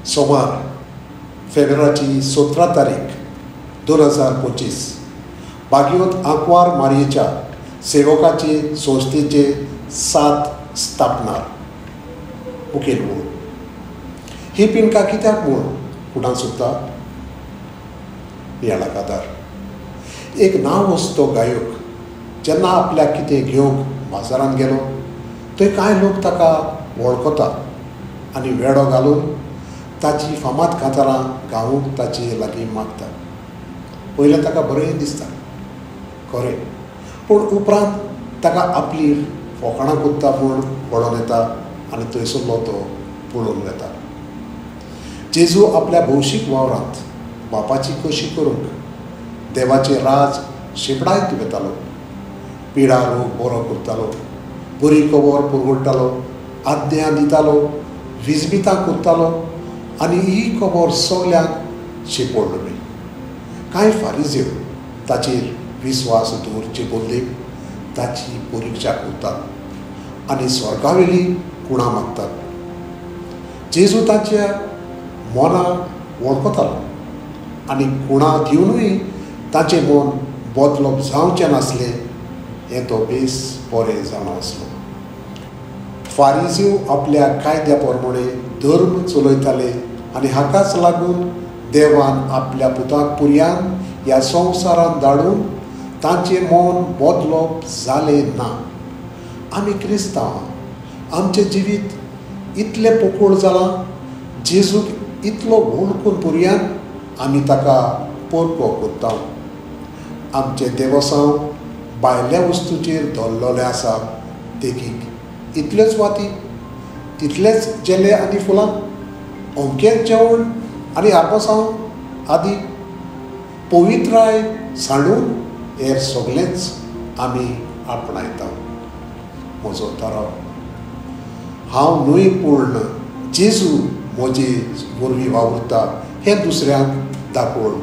सोमार फेब्रुवारीची 17 तारीख 2025 बागियोत आंकवार मारयेच्या सेवकाचे संस्थेचे 7 स्थापनार मुखेल म्हूण ही पिनका कित्याक म्हूण कुणाक सुद्दां नियाळाक आदार. एक नांव वस्तो गायक जेन्ना आपल्याक कितें घेवंक बाजारांत गेलो थंय कांय लोक ताका वळखतात आनी वेडो घालून ताची फामाद कांतारां गावूंक ताचे लागीं मागतात. पयलें ताका बरें दिसता खरें, पूण उपरांत ताका आपली फोकाणां कोत्ता म्हूण वळोन येता आनी थंयसरलो तो पळोवन वेता. जेजू आपल्या भौशीक वावरांत बापाची कशी करूंक देवाचें राज शिंपडायत वेतालो, पिडा रोग बरो करतालो, बरी खबर पुरवडटालो, आज्ञा दितालो, विजमितां करतालो आनी ही खबर सगल्यांक शिंपडली. कांय फारिजेव ताचेर विस्वास दवरचे बदलेक ताची परिक्षा करतात आनी स्वर्गावेली कुणां मागतात. जेजू ताच्या मनां वळखतालो आनी कुणां दिवनूय ताचें मन बदलप जावचें नासलें हें तो बेस बरें जाणा आसलो. फारिजीव आपल्या कायद्या प्रमाणे धर्म चलयताले आनी हाकाच लागून देवान आपल्या पुताक पुर्यान ह्या संवसारांत धाडून तांचें मन बदलप जालें ना. आमी क्रिस्तांव, आमचें जिवीत इतलें पोकळ जालां, जेजूक इतलो वळखून पुर्यान आमी ताका परको करता. आमचें देवसांव भायल्या वस्तूचेर धरलेलें आसा, देखीक इतल्योच वाती, तितलेच जेले आनी फुलां, अमकेंच जेवण आनी आरपोसांव आदी. पवित्राय सांडून हेर सगळेंच आमी आपणायता. म्हजो थाराव, हांव न्हय पूर्ण जेजू म्हजे वरवीं वावुरता हें दुसऱ्यांक दाखोवन